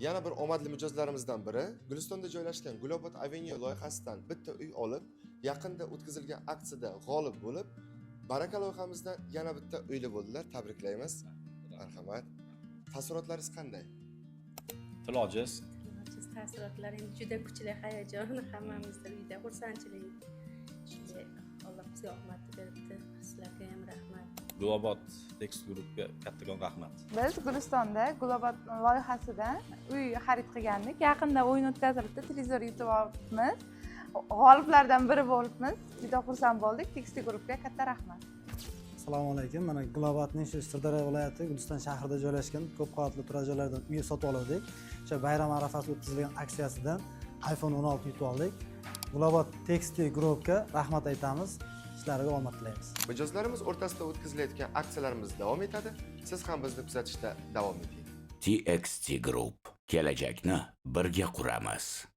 Yana bir omadli mijozlarimizdan biri Gulistonda joylashgan Gulobod Avenue loyihasidan bitta uy olib, yaqinda o'tkazilgan aksiyada g'olib bo'lib, Baraka loyihamizdan yana bitta uyli bo'ldilar. Tabriklaymiz. Marhamat. Taassurotlaringiz qanday? Til ojiz. Ojiz taassurotlar, endi juda kuchli hayajon hammamizda, uyda xursandchilik. Shunday, Alloh bizga omad beribdi. Sizlarga ham rahmat. Gulobod Tekstil Groupga kattakon rahmat. Biz Gulistonda Gulobod loyihasidan uy xarid qilgandik. Yaqinda o'yin o'tkazilibdi, televizor yutib olibmiz. G'oliblardan biri bo'libmiz. Juda xursand bo'ldik. Tekstil Groupga katta rahmat. Assalomu alaykum. Mana Gulobodning shu Sirdaryo viloyati Guliston shahrida joylashgan ko'p qavatli turar joylardan uy sotib oldik. O'sha bayram arafasida o'tkazilgan aksiyasidan iPhone 16 yutib oldik. Gulobod Tekstil Groupga rahmat aytamiz. Ishlariga omad tilaymiz. Mijozlarimiz o'rtasida o'tkazilayotgan aksiyalarimiz davom etadi. Siz ham bizni kuzatishda davom eting. TXT Group. Kelajakni birga quramiz.